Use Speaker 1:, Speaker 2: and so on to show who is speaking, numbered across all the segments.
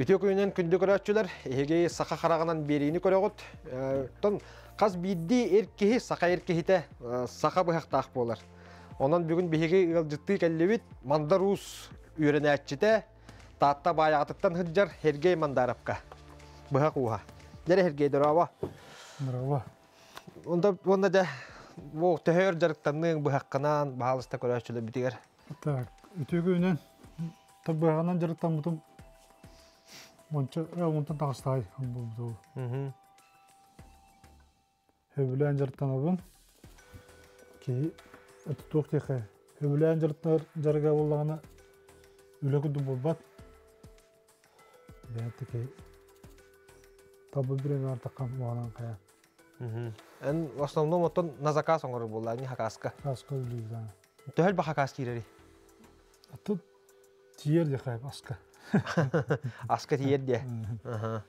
Speaker 1: Үтүө күнүнэн күндү көрөөччүлэр, эһиги саха хараҕынан биэриини көрөҕүт. Оттон хас биирдии эр киһи, саха эр киһитэ саха быһахтаах буолар. Онон бүгүн биһиги ыалдьыттыы кэллибит. Мандар Уус үөрэнээччитэ, Таатта Баайаҕатыттан сылдьар Сергей Мандаровка. Быһах ууһа. Дьэрэ Сергей, дорообо.
Speaker 2: Дорообо.
Speaker 1: Онда уонна дьэ бу төһө өр дьарыктанныың быһаххынан баһаалыста көрөөччүлэрбитигэр.
Speaker 2: Так, үтүө күнүнэн быһаҕынан дьарыктаммытым уонча уонтан таҕыстаай буолбуту. Сөбүлээн дьарыктанабын. Киһи туох диэхэ сөбүлээн дьарыктанар дьарыга буоллаҕына үлэ курдук буолбат. Бэйэтэ киһи табы бириэмэҕэр таххан уһанан хайа.
Speaker 1: Эн в основном оттон на заказ оҥорор буоллаа не хакаска.
Speaker 2: Хакаска үлэлиир.
Speaker 1: Төһө элбэх хакас киирэрий?
Speaker 2: Тут тиийэр диэхэ аска.
Speaker 1: Аска тиийэр диэ.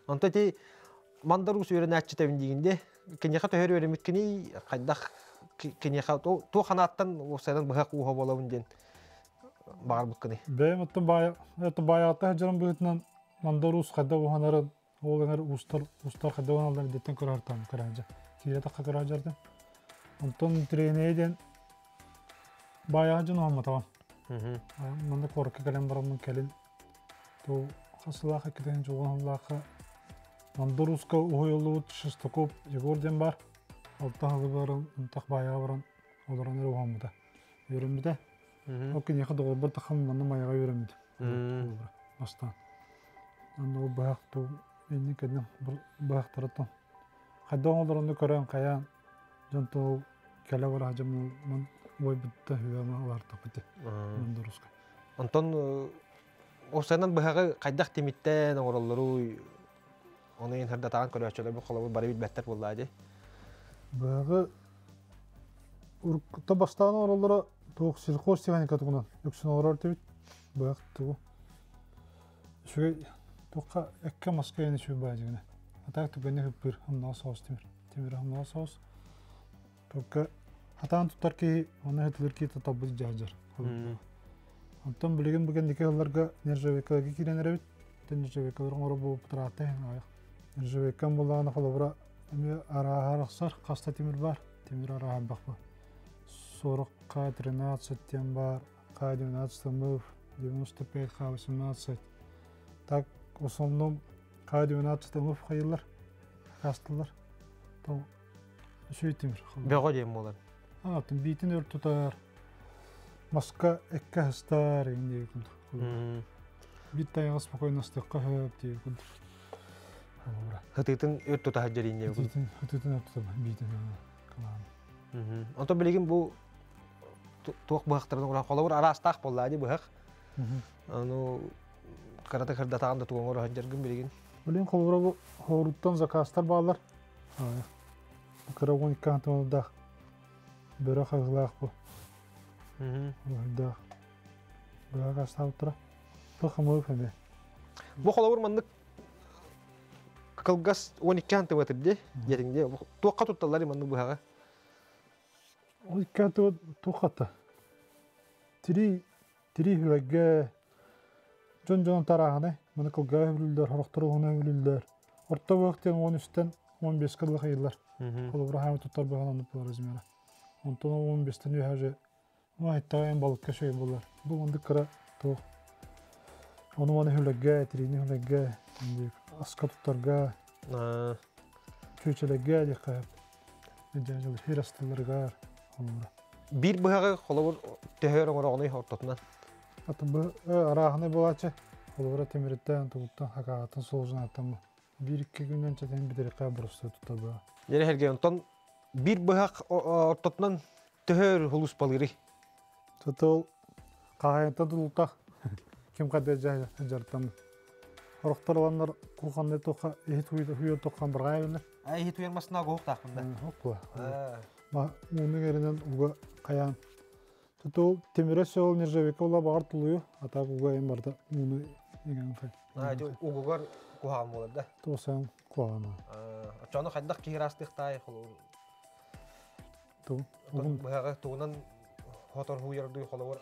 Speaker 1: Онто ити Мандар Уус үөрэнээччитэбин диигин дии. Киниэхэ төһөр үөрэммиккиний, хайдах киниэхэ туох ханааттан уопсайынан быһах ууһа буолабын диэн баҕарбыккыный?
Speaker 2: Бэйэм оттон баайа баайаҕатта сылдьарым быһыытынан Мандар Уус хайдах уһанарын, ол эҥэр уустар уустар хайдах уһаналларын эрдэттэн көрө көрөөдьө. Киирэ тахха көрөөдьөрдүм. Онтон тренерэ диэн баайаҕа дьон уһамматаҕым. Манна куоракка кэлэн бараммын кэлин Ту хас сылаах иккитин чугун сыллаахха Мандар Ууска уһуйуллубут Шестаков Егор диэн баар. Алта сылы баран, ынтах баайаҕа баран олорон эрэ уһаммыта. Үөрэммитэ. Ол киниэхэ доҕорбор таххан манна Майаҕа үөрэммит. Бастаан. Онно ол быһах ту иннин кэннин быһахтарыттан хайдах оҥолоронну көрөн хайаан дьон тол кэлэ бараа дьоммун уойбутта үөмэ улаартахпыт Мандар Ууска.
Speaker 1: Онтон уопсайынан быһаҕы хайдах тимиттэн оҥороллоруй ону иһин сырдатаҕын көрөөччүлэр бу холобур бары билбэттэр буоллаа дии.
Speaker 2: Быһаҕы уруккута бастаан оҥороллоро туох сельхозтехника тугунан үксүн оҥорор этибит. Быһах тугу үчүгэй туохха эккэ маска иһин үчүгэй баа дьигинэ. А так түгэнэ хыппыр хамнаҕа соҕус тимир. Тимир хамнаҕа соҕус. Только хатаан туттар киһи оны хытылыр киһи тоталбыт дьаадьар. Онтон билигин бу кэнники сылларга нержавейкаларга киирэн эрэбит. Нержавейкалар оҥоро буолбут ыраатта аҕыйах. Нержавейкам буоллаҕына холобура эмиэ арааһа арахсар хаста тимир бар. Тимир арааһа элбэх бу. 40 К13 диэн бар, К12 МФ, 95 К18. Так в основном К12 МФ хайылар, хастылар. Үчүгэй тимир.
Speaker 1: Бөҕө диэн буолар.
Speaker 2: Атын биитин өр тутар, маска эккэ астар эҥин диэки курдук. Биир тайаҕа спокойно астыахха сөп диэки курдук.
Speaker 1: Хытыытын өр тута сылдьар диэки
Speaker 2: курдук. Хытыытын өр тута биитин кылаан.
Speaker 1: Онтон билигин бу туох быһахтарын оҥорон холобур араастаах буоллаа дии быһах. Аны кырата кырдатаҕын да тугу оҥоро сылдьаргын билигин.
Speaker 2: Билигин холобура бу хоруттан заказтар бааллар. Кыра 12 антымалдаах бөрө хаһыылаах бу. Уһуйдаах. Быһа хастаабыттара. Туох хамыып эмиэ.
Speaker 1: Бу холобур маннык кылгас 12 антыметр дии диэтиҥ дии. Туохха тутталлар маннык быһаҕы?
Speaker 2: 12 антыметр туоххата? Тирии тирии хүлэргэ Дьон дьону тарааһынай, маны кылгас өлүүллэр, сорохтор уһун өлүүллэр. Орто быһах диэн 13-тэн 15-ка дылы хайыллар. Холобура хаамы туттар быһан оннук буолар размера. Онтон 15-тэн үөһэ уже айттаҕа эн балыкка үчүгэй буолар. Бу оннук кыра туох. Ону маны хүлэргэ, тириини хүлэргэ, аска туттарга, чүөчэлэргэ диэххэ сөп. Хир астыларыгар холобура.
Speaker 1: Биир быһаҕы холобур төһө оҥороҕунуй ортотунан?
Speaker 2: Атын арааһынай буолааччы. Холобура тимириттэн, тугуттан, хакаҕаттан, суолдьунаттан биир-икки күнүнэн чэтэн бүтэриэххэ боростуой туттар быһа.
Speaker 1: Дьэ Сергей, онтон биир быһах ортотунан төһө хулуспалыырый?
Speaker 2: Тутул хаһайынтан тутултах ким хадда дьарыктан Орохтор ыланнар куханны туха иһит хуйа туххан барҕай билэр.
Speaker 1: А иһит уйар масына гоһуктаахпын да.
Speaker 2: Хоппула. Ма ууну эринен уга хайаан Тутул тимирэ сөөл нержавейка була баҕар тулуйу, а так уга эм барда ууну иҥэн хай.
Speaker 1: А ити угугар куһаҕан буолар да.
Speaker 2: Туосан куһаҕан.
Speaker 1: Оччону хайдах киһи ыраастыахтаай холобур.
Speaker 2: Ту.
Speaker 1: Быһаҕы тугунан хотор хуйардыы холобур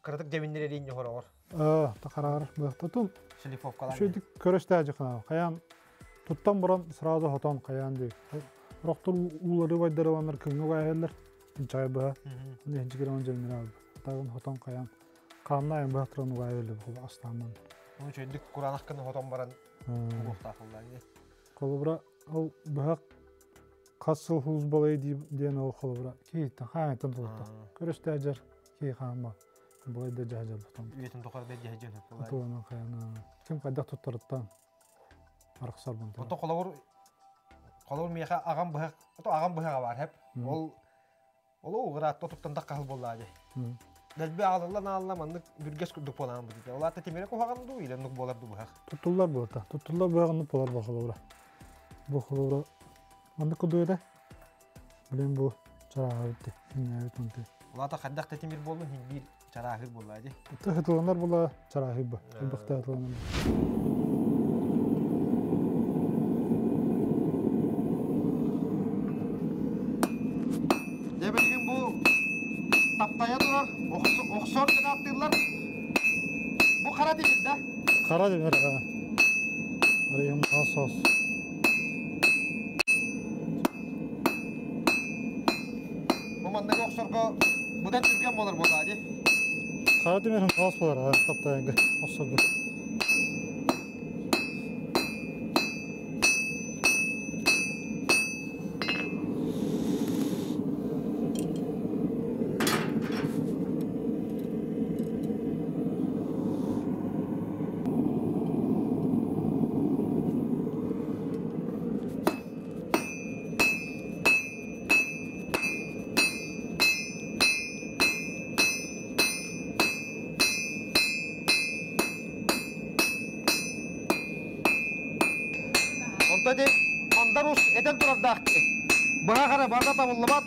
Speaker 1: кыратык дьэбиннэр эриин ньохороҕор.
Speaker 2: Тахараар быахтатун.
Speaker 1: Шлифовкалаан.
Speaker 2: Үчүгдүк көрөстөөжү хана. Хайаан туттан баран сразу хотон хайаан дии. Рохтор уулары байдырыланар күҥҥэ угаайаллар. Инчай быһа. Оны хинчигер он жемнер алды. Тагын хотон хайаан. Хаанна быһа туран угаайаллар бу астааман.
Speaker 1: Оны үчүгдүк кураанах гына хотон баран угуохтаахыллар.
Speaker 2: Холобура ол быһах хас сыл хулус диэн ол холобура киһиттэн хаайтан тулутта. Көрөстөөжөр киһи хаама. Былай да дьаһдьалбытым.
Speaker 1: Үйэтин тухары да дьаһдьал
Speaker 2: Туонан хайана. Ким хайдах туттарыттан арахсарбын.
Speaker 1: Ото холобур холобур миэхэ аҕам быһах ото аҕам быһаҕа бар хеп. Ол ол угыраатта туттан да хаһыл буоллаа дии. Дэлби аалыллан аалла маннык бүргэс курдук буолаан бу дии. Ол аата тимире куһаҕан дуу или оннук буолар дуу быһах.
Speaker 2: Туттуллар буолта. Туттуллар быһаҕын буолар бу холобура. Бу холобура маннык курдук этэ. Билин бу чарааһы битти. Иннээбит онты.
Speaker 1: Ол аата хайдах да тимир буоллун хин биир чарааһыр буоллаа дии.
Speaker 2: Тыһытыланар була чарааһы бу. Элбэхтэ тыланар.
Speaker 1: Дьэ билигин бу таптайа турар охсор диэн ааттыыллар. Бу хара тимир да?
Speaker 2: Хара тимир. Арыйым сос.
Speaker 1: Бу манныгы охсорго быдан түргэн буолар буолаа дии.
Speaker 2: Хара тимир хаас буолар таптайга охсорго.
Speaker 1: Онто ди Мандар Ус этэн турардаах быһа хара барда табыллыбат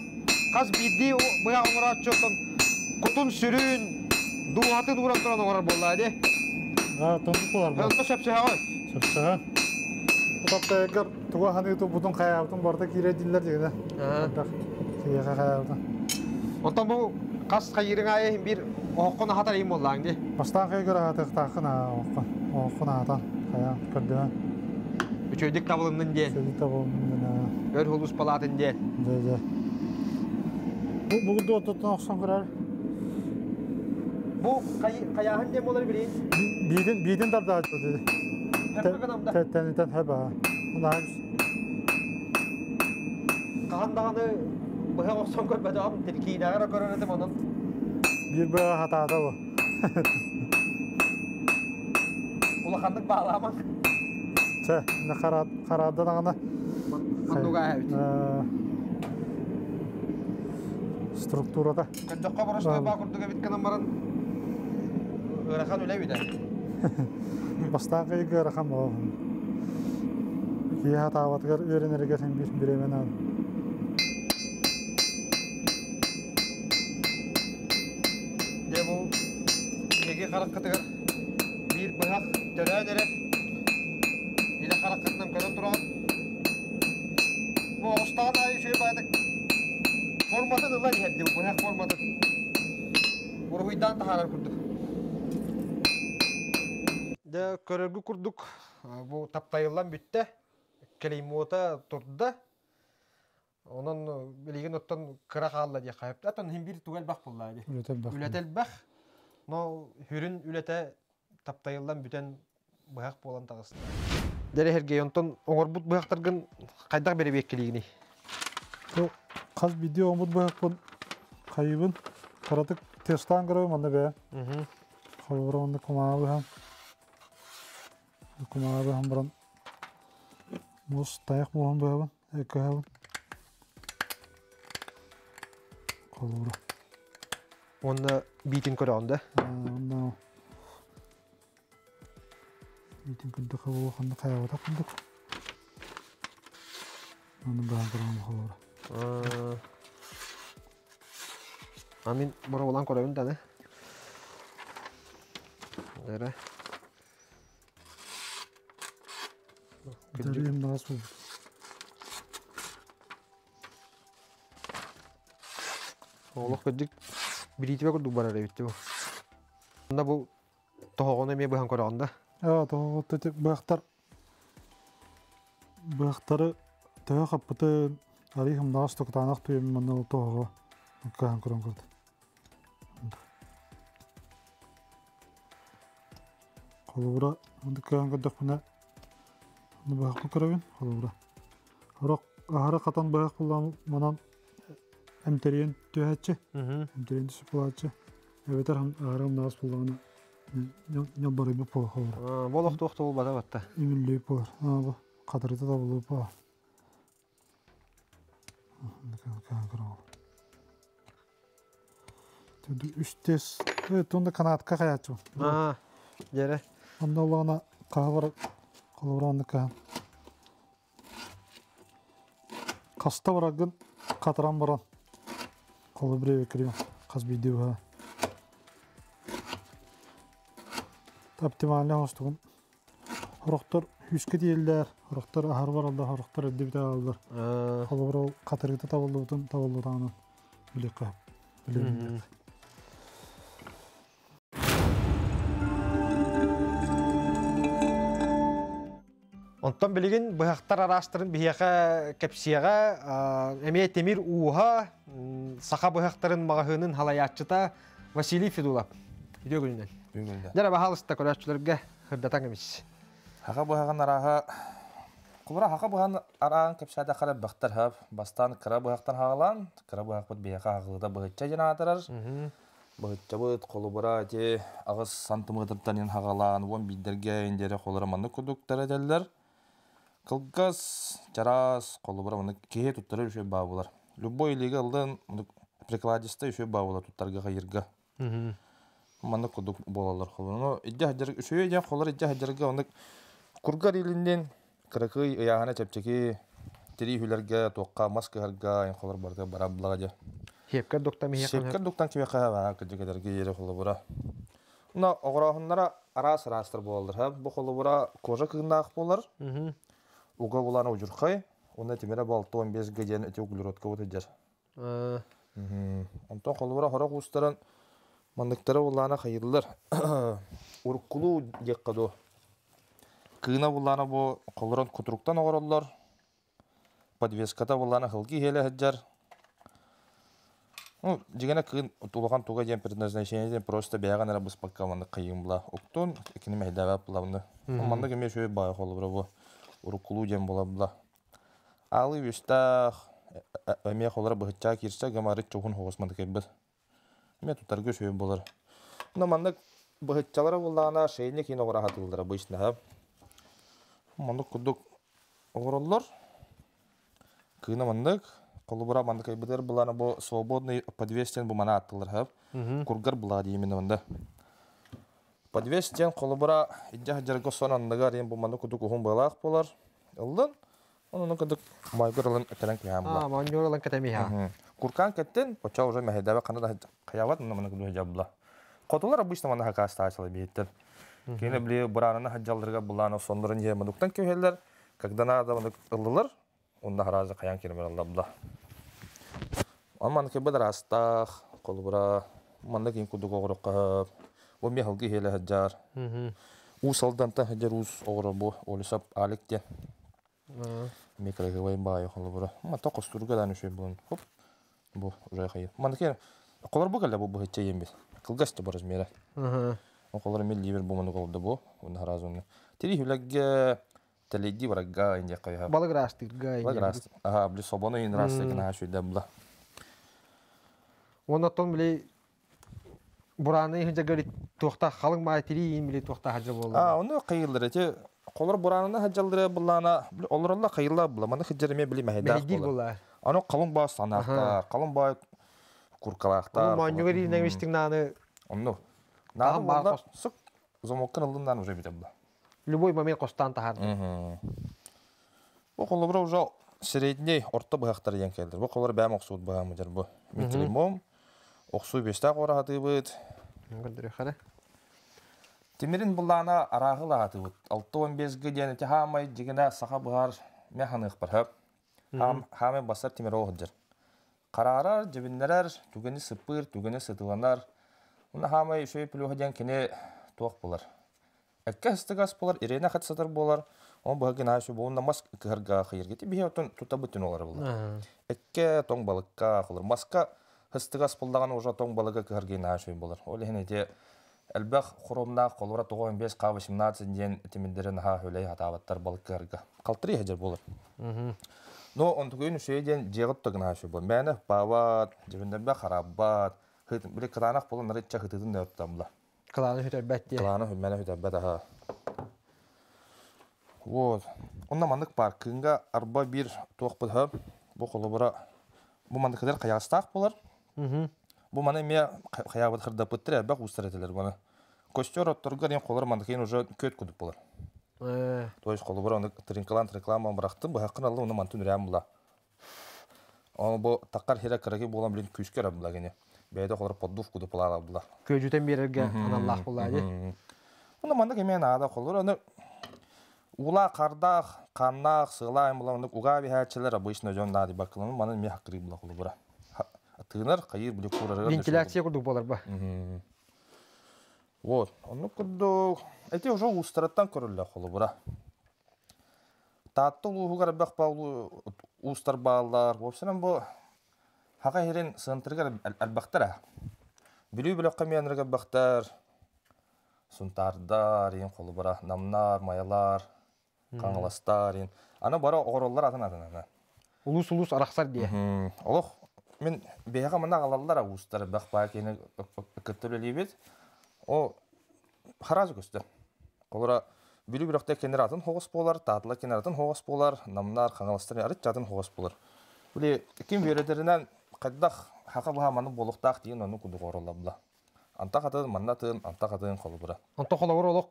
Speaker 1: хас биирдии быһа оҥорооччуттан кутун сүрүн дууһатын ууран туран оҥорор буоллаа дии.
Speaker 2: Аа, тоннук буолар бу.
Speaker 1: Онто сөпсөһөҕүн.
Speaker 2: Сөпсөһөн. Таптайгар туга ханыы туппутун хайаабытын барыта киирэ дииллэр дигинэ. Киһиэхэ хайаабытын.
Speaker 1: Онтон бу хас хайыырыҥ аайы биир оһоххун аһатар иһин буоллааҥ дии.
Speaker 2: Бастаан хайгыр аһатыахтааххын оһоххун. Оһоххун аһатан хайаан көрдөһөн.
Speaker 1: Үчүгэйдик табылыннын диэн.
Speaker 2: Үчүгэйдик табылыннын.
Speaker 1: Өр хулус палаатын диэн.
Speaker 2: Дьэ дьэ. Бу бугу оттоттон охсон көрөр.
Speaker 1: Бу хайааһын диэн буолар билин.
Speaker 2: Биитин биитин тардааччы dedi. Тэнитэн хэп аа.
Speaker 1: Хаһан даҕаны быһа охсон көрбөтөҕүм, киинэҕэ эрэ көрөр этим онон.
Speaker 2: Биир быһа хатаата бу.
Speaker 1: Улаханнык баалаамаҥ.
Speaker 2: Чэ, хараадда даҕаны.
Speaker 1: Маннуга эбит.
Speaker 2: Структурата.
Speaker 1: Көрдөххө боростуой баа курдук эбит гынан баран ыарахан үлэ эбит.
Speaker 2: Бастаан кыйга ыарахан буолар. Киһи хатаабатыгар үөрэнэригэр син биир бириэмэ наада.
Speaker 1: Дьэ бу биһиги хараххытыгар биир быһах төрөөн эрэр. Илэ хараххытынан көрөн тураҕыт. Бу оҕустаҕын аайы үчүгэй баайдык форматын ылан иһэр дии быһах форматын. Уруһуйдаан таһаарар курдук. Дьэ көрөргү курдук бу таптайыллан бүттэ. Клеймота турда. Онон билигин оттон кыра хаалла диэххэ сөп. Оттон иһин биир туга элбэх буолла дии.
Speaker 2: Үлэтэ элбэх.
Speaker 1: Үлэтэ элбэх. Но хүрүн үлэтэ таптайыллан бүтэн быһах буолан таҕыста. Дьэ Сергей, онтон оҥорбут быһахтаргын хайдах бэрэбиэккэлиигиний?
Speaker 2: Бу хас биирдии оҥорбут быһахпын хайыыбын кыратык тестаан көрөбүн манна бэйэ. Холобура онно кумааҕы быһан кумааҕы быһан баран муус тайах мууһун быһабын кыһабын холобура
Speaker 1: Уонна биитин көрөҕүн да?
Speaker 2: Онно биитин көрдөххө улаханнык хайаабатах курдук. Ону быһан көрөҕүн холобура.
Speaker 1: А мин боруобалаан көрөбүн даҕаны. Эрэ.
Speaker 2: Дарием нас буолбут.
Speaker 1: Олох кырдьык билиитибэ курдук барар эбит бу. Онно бу Тоһоҕону эмиэ быһан көрөҕүн да?
Speaker 2: Аа, тоһоҕо быһахтар быһахтары төһө хаппытын арый хымнаҕас токутаанах туйум манна тоһоҕо кыһан көрөн көрдө. Холобура, маннык кыһан көрдөхпүнэ, быһахпын көрөбүн, холобура. Орох аһара хатан быһах буллаан манан эмтэрийэн түһээччи, эмтэрийэн түсүп булааччы. Эбэтэр аһара умнаҕас буллаҕына ньалбарыйбыт буолар холобура.
Speaker 1: Бу олох туох тобулбата батта.
Speaker 2: Имиллибит буолар. Бу хатырыта табыллыбыт буолар. Үстес тунда канатка хаячу.
Speaker 1: Аа, дьэрэ.
Speaker 2: Онно олоҕуна хаһа холобура онно каһан. Хаста бараргын хатаран баран холобура кириэн хас биирдии быһа. Оптимальный оҥостугун Сорохтор күүскэ тиийэллэр, сорохтор аһары бараллар, сорохтор эрдэ бүтэ ааллар. Холобура, ол хатырыыта табыллыбытын табыллыбатаҕынан билиэххэ билиэххэ.
Speaker 1: Онтон билигин быһахтар араастарын биһиэхэ кэпсиэҕэ эмиэ тимир ууһа, саха быһахтарын маҕаһыынын халайааччыта Василий Федулов. Үтүө күнүнэн.
Speaker 3: Күнүнэн.
Speaker 1: Дьэ, баһаалыста көрөөччүлэргэ сырдатан кэбис.
Speaker 3: Хаха быһаҕын арааһа Кулура хаха быһан араан кэпсээтэххэ элбэхтэр хап. Бастаан кыра быһахтан хаалаан, кыра быһахпыт биһиэхэ хаҕылыта быһычча диэн аатырар. Быһыччабыт холобура ити аҕыс сантиметртан ин хаҕалаан 11-дэргэ индиэрэ холоро маннык курдуктар этэллэр. Кылгас, чараас, холобура маннык киһи туттара үчүгэй баа буолар. Любой илиигэ ыллын прикладистай үчүгэй баа буолар туттарга хайырга. Маннык курдук буолаллар холону. Идде хадьар үчүгэй диэн холор идде хадьарга оннук кургар илиннин кыракый ыйааһына чэпчэки тирии хүлэргэ туохха мас кыһарга ин холор барыта бара булаҕа дьэ.
Speaker 1: Сиэпкэр дуктан миһиэхэ
Speaker 3: Сиэпкэр дуктан кимиэхэ баа кырдьык ере холобура. Но оҕорооһуннара араас араастар буолаллар. Бу холобура кожа кыыннаах буолар. Уга булаана удьурхай. Уонна тимирэ 65 г диэн эти углеродка бутыдьар. Онтон холобура хорох уустарын манныктара булаана хайыллар. Уруккулуу диэххэ дуу. Кыына булаана бу холорон кутуруктан оҕороллор. Подвеската булаана хылгы иһэлэ сылдьар. Ну, дьигэнэ кыын улахан туга диэн предназначение диэн просто бэйэҕин эрэ быспакка маннык хайыым була. Уктун, икини мэһэйдээбэт булабыны. Маннык эмиэ үчүгэй баайы холобура бу уруккулуу диэн була була. Аалы үөстээх эмиэ холоро быһыччаа киирсэ гымары чугун хоҕус мандыкайбыт. Эмиэ тутарга үчүгэй буолар. Но маннык быһыччалара буллаҕына шейник иин оҕура сатыыллара обычно. Маннык курдук оҥороллор. Кыына маннык, холобура маннык айбытыгар былаана бу свободный подвес диэн бу мана ааттыыллар хап. Кургар былаа диимин онда. Подвес диэн холобура иддьэ сылдьарга сон анныгар диэн бу маннык курдук уһун быалаах буолар. Ыллын, онон курдук майгыр ылын кэлэн киһээн була.
Speaker 1: Аа, моонньуур ылан кэтэмиһэ.
Speaker 3: Куркаан кэттин, оччо уже мэһэйдээбэ хана да хайабат, онно маннык курдук була. Хотулар обычно манна хакаастаачылар биһиттэн. Кини били бураанына сылдьалларыгар булаан соннорун иһэ модуктан кэбиһэллэр. Когда надо маннык ыллылар, онно хараазы хайаан киирэн бараллар. Маннык быдараастаах, холобура, маннык иин курдук оҕорокко бу эмиэ халгы иһиэлэ сылдьар. Уус Алдантан сылдьар уус оҕоро бу Олесап Алик диэн. Микрогивай баайы холобура. Мата костурга даан үчүгэй буолан. Хоп. Бу уже хайы. Маннык холор бу кэллэ бу быһычча иэмбит. Кылгас да бу размера. Холор милли бу маннык олордо бу. Уонна харазы Тири хүлэггэ тэлэйдии барарга индиэххэ үһэ.
Speaker 1: Балык ыраастыырга.
Speaker 3: Балык ыраастыыр. Аха, били собону иин ыраастыырга наһаа үчүгэй була.
Speaker 1: Уонна оттон били бурааны иһин дьагар туохтаах халыҥ маай тирии иин били туохтаах хадьа буолла.
Speaker 3: А, ону хайыллар эти холор бураанына хаджаллары буллаана олоролла хайылла була маны хыджар эмиэ били мэһэйдээх
Speaker 1: Мэһэйдиир буолла.
Speaker 3: Аны халыҥ баа санаахтар, халыҥ баа куркалаахтар.
Speaker 1: Ону моонньугар иинэн истиҥ
Speaker 3: Онну. Нааны буолла сык замоккан ыллын уже битэ була.
Speaker 1: Любой момент костаан таһаарды.
Speaker 3: Бу холобура уже средний орто быһахтар диэн кэлдэр. Бу холобура бэйэм охсуут быһаамы дьэр бу. Микролимом, охсуу биэстээх уораһатыыбыт.
Speaker 1: Көрдөрүөххэ
Speaker 3: Тимирин буллаана арааһы лаһатыыбыт. 65 диэн ити хаамай дьигинэ саха быһаар мэ ханыахпар хөп. Хаамай басар тимир ол сылдьар. Хараарар, дьибиннэрэр, түгэни сыппыыр, түгэни сытыланар. Уна хаамай үчүгэй плюһа диэн кини туох булар. Эккэ ыстыгас буолар, ириэнэ хат сытар буолар, ол быһа гына буолна мас кыһарга хайыргити биһи отон тута бүтүн олар булар. Эккэ тоҥ балыкка холор маска хыстыгас булдаҕына уже тоҥ балыга кыһарга наашүй болар. Ол иһин ити элбэх хоромнаах холура 95 К 18 диэн тимирдэрин наһаа хүлэй хатаабаттар балык кыһарга. Калтырый хажар болар. Но онтугуйун үсөй диэн дьиэҕит тагына хашы бол. Мээнэ паават, дьэбиннэрбэ хараббат, били кытаанах болон нарычча хытытын да оттамла.
Speaker 1: Кылааны хүтэрбэт диye.
Speaker 3: Кылааны хүммэнэ хүтэрбэт аха. Вот. Онно маннык паркинга арба бир туох быһа бу холобура бу манныкыдар хайаастаах болар. Бу маны эмиэ хайаабыт хырдаппыттар элбэх уустар этилэр маны. Костер отторгар ен холор мандыкын уже көт кудук болар. То есть холобура оны тринкалан реклама бырахтым быһаккын алла оны мантын үрәм була. Оны бу таккар хира кыраки буолан билин күүскэ эрэ була гини. Бэйдэ холор поддув кудук була була.
Speaker 1: Көдьүтэн биэрэргэ аналлаах була ди.
Speaker 3: Оны маннык эмиэ наада холор аны ула кардаах, каннаах, сыылаан була оннук угаа биһээччилэр обычно дьон наады бакыланы манын эмиэ хаккырыы була холобура. Тыынар, хайыр били курарыгар
Speaker 1: Вентиляция курдук буолар ба.
Speaker 3: Вот, оннук курдук. Эти уже уустарыттан көрүллэр холобура. Таатта улууһугар элбэх уустар бааллар. Вообщем бу хака хирин сыантырыгар элбэхтэр. Бүлүү бөлөххө миэнэргэ элбэхтэр. Сунтаардар, иин холобура, намнар, маялар, хаҥаластар, иин. Аны бары оҕороллор атын атын аны.
Speaker 1: Улус-улус арахсар дие.
Speaker 3: Олох мин биһиэхэ манна аҕалаллар уустар элбэх баа киһини кытта үлэлиибит. О хараазы көстөр. Холора Бүлүү бөлөхтө кенер атын хоҕус буолар, Таатыла кенер атын хоҕус буолар, Намнар, Хаҥаластар арыт атын хоҕус буолар. Били ким үөрэтэринэн хайдах хака баһа маны буолуохтаах диэн ону кудук оороллобла. Антах атын, манна атын, антах атын холобура.
Speaker 1: Онто холобур олох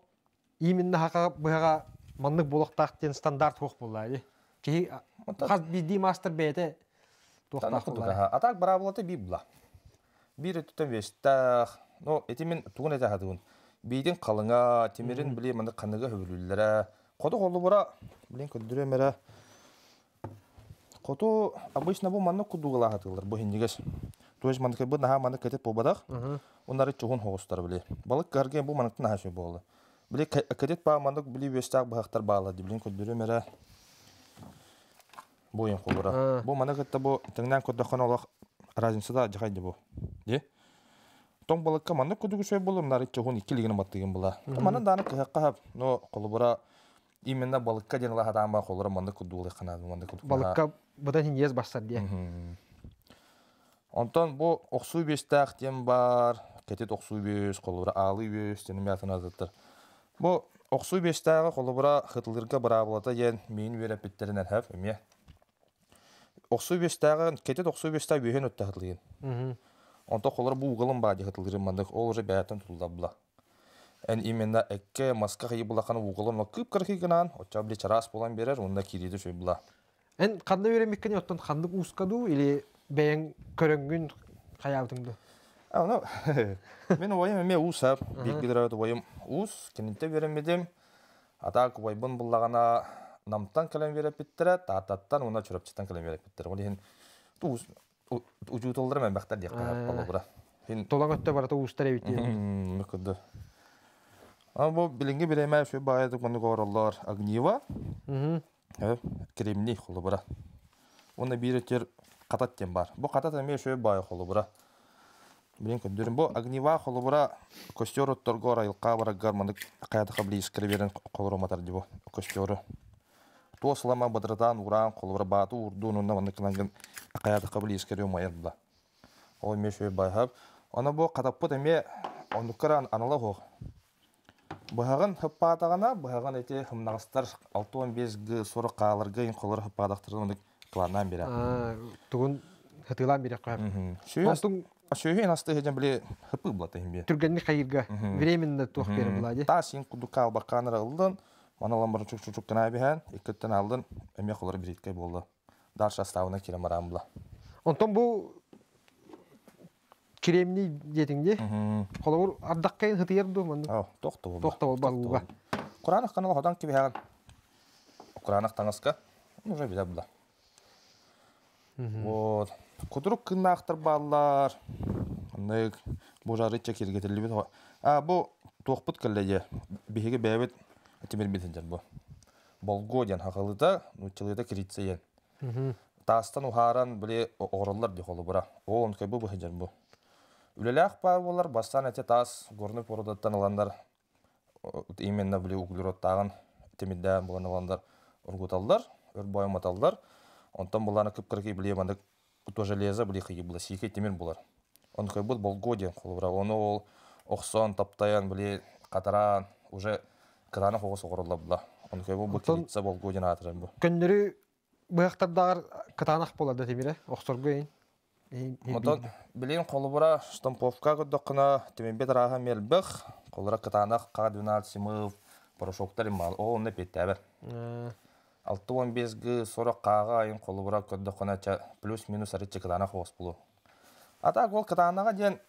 Speaker 1: именно хака быһаҕа маннык буолуохтаах диэн стандарт суох буолла ди. Киһи хас биирдии маастар бэйэтэ туохтаах буолла.
Speaker 3: Атак быраабылата биир була. Биир өттүттэн вестаах. Ну, ити мин тугун этэ хатыбын. Биитин халыҥа, тимирин били маннык ханыга хөбүлүүллэрэ. Хоту холобура, блин, көрдөрүөм эрэ. Хоту обычно бу маннык курдугалаах атыылар бу хиннигес. То есть маннык бу наһаа маннык кэтит буолбатах. Унары чугун хоҕустар били. Балык кыһаргын бу манныктан наһаа үчүгэй буолла. Били кэтит баа маннык били үөстээх быһахтар баалар ди блин көрдөрүөм эрэ. Бу ойын холура. Бу маны кытта бу тэҥнээн көрдөххүнэ олох разница да дьахай бу. Ди. Тоҥ балыкка маннык кудук үчүгэй буолар, нары чугун икки лигин баттыгын була. Манан дааны кыһакка но холобура именно балыкка диэн лаһатаан ба холура маннык кудуулай ханаабы маннык кудук.
Speaker 1: Балыкка быдан хиньиэс бассар диэ.
Speaker 3: Онтон бу охсуу биэстээх диэн бар, кэтит охсуу биэс, холобура аалыы биэс диэн эмиэ атын атыттар. Бу охсуу биэстээҕи холобура хытылырга быраабылата диэн миин үөрэппиттэринэн хэп эмиэ. Охсуу биэстээҕи кэтит охсуу биэстээх үөһүн өттө хатылыйын. Онтон холобура бу угалын баа дии хатылыырын маннык ол уже бэйэтин тутуллабла. Эн именно экке маска хайы булахан угалын кып-кырхый гынан, оччо били чараас буолан биэрэр, уонна киириитэ үчүгэй була.
Speaker 1: Эн ханна үөрэммиккин оттон ханнык ууска дуу или бэйэҥ көрөҥҥүн хайаабытыҥ дуу?
Speaker 3: Ну, мин убайым эмиэ уус ап. Бииргэ төрөөбүт убайым уус. Кининтэн үөрэммитим. Атаак убайбын буллаҕына Намтан кэлэн үөрэппиттэрэ, Тааттаттан уонна Чурапчыттан кэлэн үөрэппиттэрэ. Ол иһин уус учууталларым элбэхтэр диэххэ холобура.
Speaker 1: Толоҥ өттө барыта уустар эбит диэн.
Speaker 3: Курдук. Бу билиҥҥи бириэмэ үчүгэй баайдык маннык оҥороллор огниво. Кремний холобура. Уонна биир өттүгэр хатат диэн баар. Бу хатат эмиэ үчүгэй баайы холобура. Билин көрдөрүм. Бу огнева холобура костер отторго айылка барагар маннык хайатаха близко берен холоро матар ди бу костеру. Туос лама бадратан ураан холобура бааты уурдуун онно маннык кылангын хайатаха близко майар була. Ол эмиэ үчүгэй баайхап. Аны бу хатаппыт эмиэ оннуккара анала суох. Быһаҕын хыппаатаҕына, быһаҕын ити хымнаҕастар 65 г сорох хааларга иҥ холор хыппаатахтарын оннук кылааннаан биэрэр.
Speaker 1: Тугун хытыылаан биэрэххэ.
Speaker 3: Онтун сүөһү астыы сылдьан били хыппыы булата иһин биэ.
Speaker 1: Түргэнник хайыырга временно туох биэрэ була дии.
Speaker 3: Таас иҥ курдук хаалбаккаан эрэ ыллын, маны ылан баран чук-чук гына биһэн, иккиттэн алдын, эмиэ холор бирииткэй буолла. Дальше астаабына киирэн бараан була.
Speaker 1: Онтон бу кремний диэтиҥ дии. Холобур, ардаххайын хытыйар дуу маннык?
Speaker 3: Тохтобул.
Speaker 1: Тохтобул балууга.
Speaker 3: Кураанах канала хотон кибиһэҕин. Кураанах таҥаска уже билэ була. Вот. Кутурук кыннаахтар бааллар. Маннык бу жарычча киргэтиллибит. А бу Туохпут кэллэ дьэ, биһиги бэйэбит тимирбит сылдьар бу. Болго диэн хахалыта, нууччалыыта кириитсэ диэн. Таастан уһааран били оҕороллор дии холобура. Оо, онкой бу быһыдьар бу. Үлэлээх баар буолар, бастаан эти таас горный породаттан ыланнар именно били углеродтааҕын тимирдээн булан ыланнар ургуталлар, өр бойуматаллар. Онтон булааны кып-кыракый били маннык то железо били хыйы сиикэй тимир булар. Онкойбут болго диэн холобура. Ону ол охсон, таптайан, били хатараан уже кытаанах оҕус оҕороллор була. Онкойбут бу килица болго диэн аатырар бу.
Speaker 1: Көннөрү быһахтардааҕар кытаанах буолар да тимирэ охсорго иһин.
Speaker 3: Онтон билигин холобура штамповка көрдөххүнэ тимирбит арааһа мелбэх, холобура кытаанах К-12 порошоктар иммал, ол онно эпиэттээбэр. 65 г сорох хааҕа айын холобура көрдөххүнэ ча плюс-минус арыччы кытаанах оҕус булу. А так ол кытаанаҕа диэн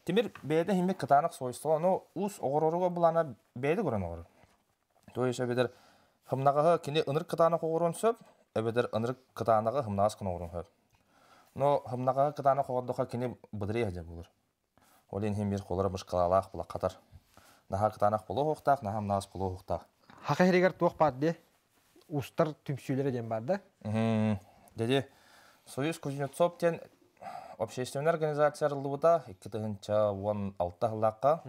Speaker 3: тимир бэйэтэ иһиммит кытаанах свойство, ону уус оҕороруга булана бэйэтэ көрөн оҕорор. То есть эбэтэр хымнаҕаһы кини ынырык кытаанах оҕоруон сөп, эбэтэр ынырык кытаанаҕы хымнаҕас гына оҕоруон сөп. Но хымнаҕаһы кытаанах оҕордохо кини быдырый сылдьар буолар. Ол иһин биир холоро бышкалаалаах була хатар. Наһаа кытаанах буолуохтаах, наһаа мнаас буолуохтаах.
Speaker 1: Хака иһигэр туох баар дии? Устар түмсүүлэрэ диэн баар да?
Speaker 3: Дьэ, Союз Кузнецов диэн общественная организация арыллыбыта 2016 сыллаахха.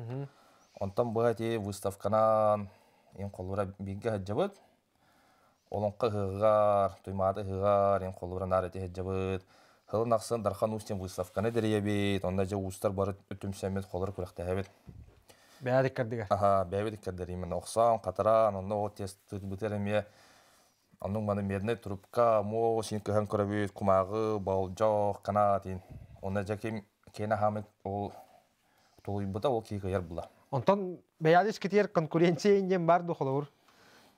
Speaker 3: Онтон быһа ити выставканан ең холура бииргэ сылдьабыт. Олоҥхо ыһыаҕар, Туймаада ыһыаҕар ең холура наар ити сылдьабыт. Сылын ахсын Дархан Уус диэн выставканы тэрийэбит. Онно дьэ уустар бары түмсэммит холор күрэхтэһэбит.
Speaker 1: Бэйэбит иккэрдигэр.
Speaker 3: Аха, бэйэбит иккэрдэр именно охсон, хатаран, онно ол тестырбытыр эмиэ оннук маны медный трубка, муо син кыһан көрөбүт, кумааҕы, болдьох, канат ин. Онно дьэ ким киэнэ хаамыт ол тулуйбута ол киһи кыайар була.
Speaker 1: Онтон бэйэҕит искитигэр конкуренция диэн баар дуо холобур?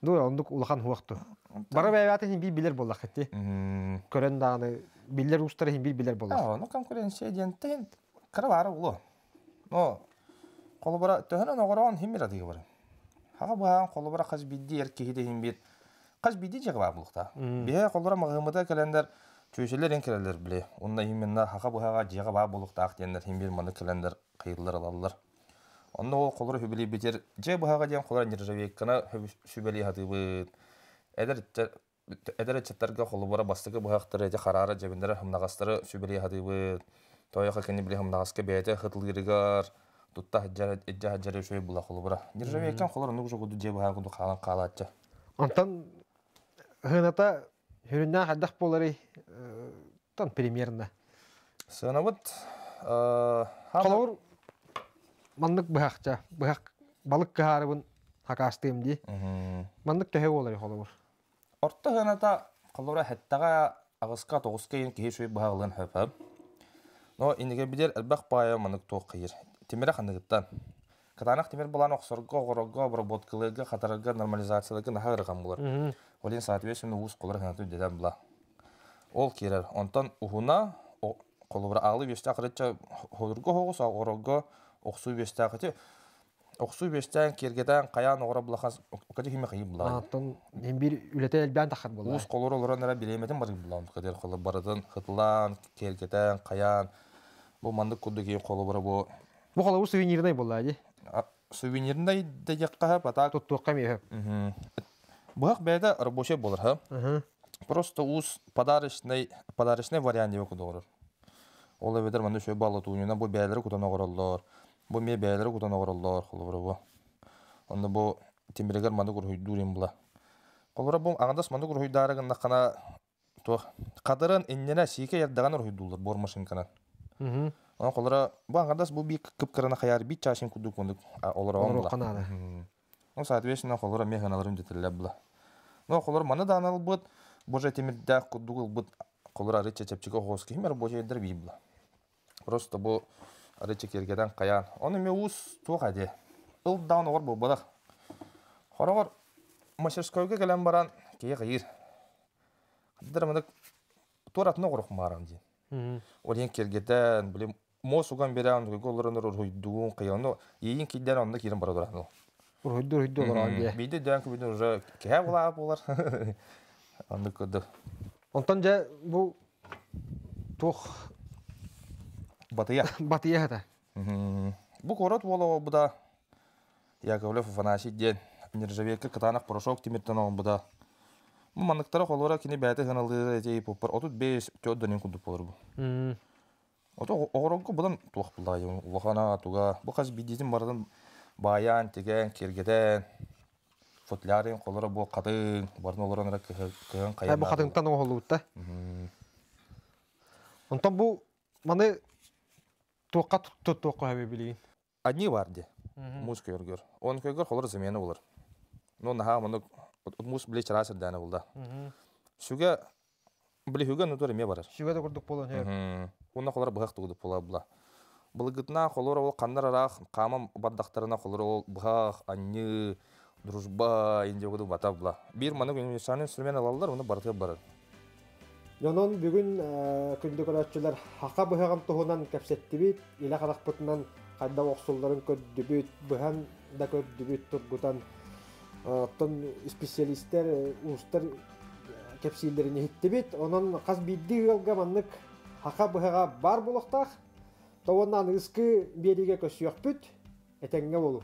Speaker 1: Ду оннук улахан хуохту. Бары бэйэҕит иһин биир билэр буоллаххыт дии. Көрөн даҕаны биллэр уустар иһин биир билэр буоллах.
Speaker 3: Ну конкуренция диэн тэн кыра баара буолуо. Но холобура төһөнөн оҕороон хим бир адыгы бар. Хаҕа быһаан холобура хас биирдии эр киһи иһин бир хас биирдии дьиэҕэ баар буолуохтаах. Биһэ холобура маҕаһыыммыта кэлэннэр чүөчэлэр эн кэлэллэр били. Онно именно хаха быһаҕа дьиэҕэ баар буолуохтаах диэннэр хим бир маннык кэлэннэр хайыллар ылаллар. Онно ол холобура сүбэлиирбитигэр дьиэ быһаҕа диэн холобура нержавейканы сүбэлии сатыыбыт. Эдэр эдэр ыччаттарга холобура бастакы быһахтары ити хараара дьэбиннэрэ хымнаҕастары сүбэлии сатыыбыт. Тойоха кини били хымнаҕаска бэйэтэ хытылыырыгар тутта сылдьар илдьэ сылдьар үчүгэй була холобура. Нержавейкан холор оннук уже курдук дьиэ быһаҕын курдук хаалан хаалааччы.
Speaker 1: Онтон сыаната сүрүннээн хайдах буоларый? Тон примерно.
Speaker 3: Сыанабыт
Speaker 1: Холобур маннык быһахча, быһах балык кыһаарыбын хакаастыым дии. Маннык төһө буоларый холобур?
Speaker 3: Орто сыаната холобура сэттэҕэ, аҕыска, тоҕуска иһин киһи үчүгэй быһа ылыан сөп. Но инники билэр элбэх баайа маннык туох хайыр. Тимирэ ханныгыттан. Кытаанах тимир булан охсорго, оҕорорго, обработкалыырга, хатарарга, нормализацияларга наһаа ыарахан булар. Ол иһин соответственно уус холор сыанатын үрдэтэн була. Ол киирэр. Онтон уһуна холобура аалы үөстээх арычча холурга оһоҕус, оҕорорго охсуу үөстээх ити охсуу үөстээн киэргэтэн хайаан оҕоро булахан окати химе хайы булаа.
Speaker 1: Оттон иһин биир үлэтэ элбээн таххар буолла.
Speaker 3: Уус холор олорон эрэ бириэмэтин барык булаан кадер холор барытын хытылаан киэргэтэн хайаан бу маннык курдук иһин холобура бу
Speaker 1: Бу холобур сувенирнай буолла дии.
Speaker 3: Сувенирнай да диэххэ патак
Speaker 1: туттуохха эмиэ сөп.
Speaker 3: Быһах бэйэтэ рабочий буолар ха. Просто уус подарочный подарочный вариант диэбэ кудугурur. Ол эбэтэр манна үчүгэй баллатуунньуна бу бэйэлэрэ кутан оҥороллор. Бу эмиэ бэйэлэрэ кутан оҥороллор холобура бу. Онно бу тимиригэр маннык уруһуйдуур им була. Холобура бу аҥардас маннык уруһуйдаары гыннаххына туох хатырын иннинэ сиикэ эрдэҕин уруһуйдууллар буор машинканан. Онон холобура бу аҥардас бу биир кып-кыраны хайаар биир чаашин курдук маннык олороон була.
Speaker 1: Оҥоруохха наада.
Speaker 3: Ну, соответственно, холобура эмиэ сыаналарын дэтэллэр була. Ну, холобура маны даҕаны ылбыт, боже тимирдээх курдук ылбыт холобура арыычча чэпчэки оһоҕос киһим рабочайдар биир була. Просто бу арыычча киэргэтэн хайаан. Ону эмиэ уус туох эдиэ. Ыл даҕаны оҕор буолбатах. Хороҕор мастерскойга кэлэн баран киһи хайыыр. Хаддар маннык туоратын оҕорух маарам диэн. Ол иһин киэргэтэн, били муос уган бирээн олорон уруһуйдуун хайаны иин кийдэн онно киирэн бара туран.
Speaker 1: Уруһуйду уруһуйду олорон диэ.
Speaker 3: Биирдэ дөөн күбүтүн уже кэһэ булаа буолар. Оннук курдук.
Speaker 1: Онтон дьэ бу туох
Speaker 3: Батыйа.
Speaker 1: Батыйа хата.
Speaker 3: Бу куорат уола буолбута. Яковлев Афанасий диэн нержавейка кытаанах порошок тимиртэн оҥорбута. Бу манныктара холура кини бэйэтэ сыаналыыр эти пуппар 35 төрдөнүн курдук болор бу. Ото оҕорорго будан туох буллаҕай улахана туга бу хас биирдиитин барытын баайаан, тигэн, киэргэтэн футлярын холоро бу хатыҥ барын олорон эрэ кыһын хайан
Speaker 1: Бу хатыҥтан оҥоһуллубут да. Онтон бу маны туохха туттуохха сөбүй билигин?
Speaker 3: Одни бар ди. Муус көйөргөр. Он көйгөр холор замена булар. Ну наһаа маннык муус били чараас эрдээнэ булда. Сүгэ били хүгэ нутар эмиэ барар.
Speaker 1: Сүгэ да курдук буолан һэ.
Speaker 3: Уонна холор быһах тугудук була була. Былыргытына холор ол ханнар араах хаамам бардахтарына холор ол быһах, анньыы, дружба инде курдук бата була. Биир маннык универсальный инструмент алаллар, уну барытыгар барар.
Speaker 1: Онон бүгүн күндү көрөөччүлэр хаха быһаҕын туһунан кэпсэттибит, илэ харахпытынан хайдах охсулларын көрдүбүт, быһан да көрдүбүт тургутан. Оттон исписэлиистэр, уустар кэпсииллэрин иһиттибит. Онон хас биирдии ыалга маннык хаха быһаҕа баар буолуохтаах. То уонна аныгыскы биэриигэ көрсүөхпүт. Этэҥҥэ буолуҥ.